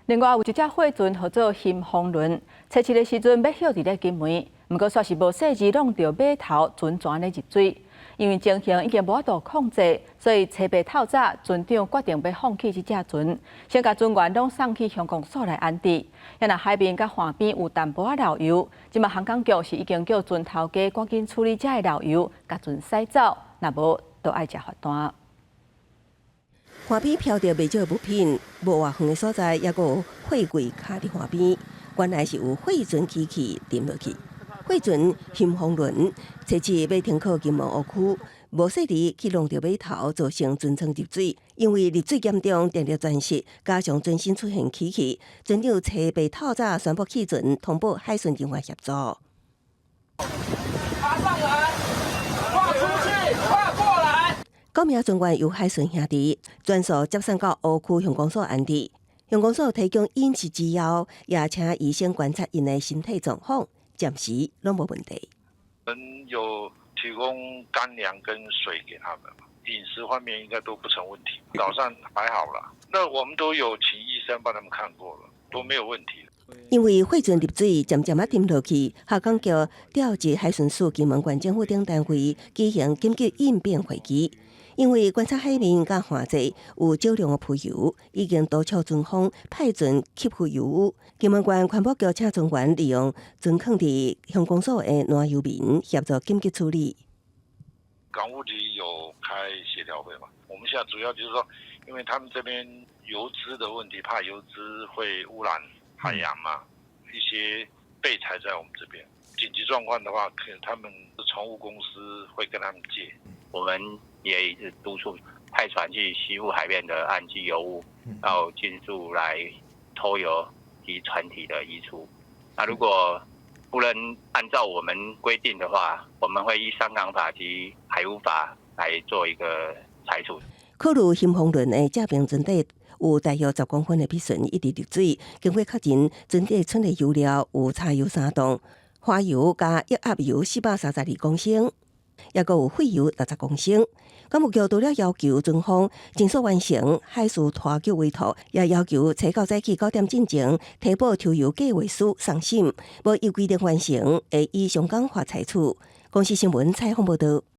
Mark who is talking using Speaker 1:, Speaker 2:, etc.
Speaker 1: 另外有一隻貨船號做興豐輪，初七的時陣欲歇佇咧金門，毋過煞是無細膩弄著碼頭船船咧入水。因為情形已經無法度控制，所以初八透早船長決定欲放棄這隻船，先共船員攏送去鄉公所來安置。啊若海面佮岸邊有淡薄仔漏油，這馬航港局是已經叫船頭家趕緊處理這个漏油，共船駛走，若無就愛食罰單。
Speaker 2: 岸邊飄著袂少的物品，無偌遠的所在，猶閣有貨櫃卡佇岸邊，原來是有貨船機器沉落去。貨船興豐輪初七欲停靠金門烏區，無細膩去弄著碼頭，造成船艙入水。因為入水嚴重，電力全失，加上船身出現起氣，船長初八透早宣布棄船，通報海巡人員協助。
Speaker 3: 爬上來，跨出去，跨過來。
Speaker 2: 九名船員由海巡兄弟全數接送到烏區鄉公所安置，鄉公所提供飲食之後，也請醫生觀察𪜶的身體狀況，暫時攏無問題。
Speaker 4: 我們有提供乾糧跟水給他們，飲食方面應該都不成問題。早上還好啦，那我們都有請醫生幫他們看過了，都沒有問題。
Speaker 2: 因為貨船入水，漸漸仔沉落去，航港局調集海巡署、金門縣政府等單位舉行緊急應變會議。因為觀察海面佮岸際有少量的浮油，已經督促船方派船吸浮油。金門縣環保局請船員利用存囥佇鄉公所的燃油瓶協助緊急處理。
Speaker 4: 港務局有開協調會嘛？我們現在主要就是說，因為他們這邊油脂的問題，怕油脂會污染海洋嘛，一些備材在我們這邊。緊急狀況的話，可能他們船務公司會跟他們借。
Speaker 5: 我們也是督促派船去吸附海面的岸基油污，然後盡速來抽油及船體的移除。那如果不能按照我們規定的話，我們會依商港法及海污法來做一個裁處。
Speaker 2: 考慮興豐輪的這爿船底有大約10公分的皮損一直入水，經過確認，船底存的油料有柴油三噸，花油佮液壓油432公升，猶閣有廢油60公升。港務局除了要求船方盡速完成海事拖救委託，也要求初九早起9點進前提報抽油計劃書送審，無依規定完成，會依商港法裁處。公視新聞採訪報導。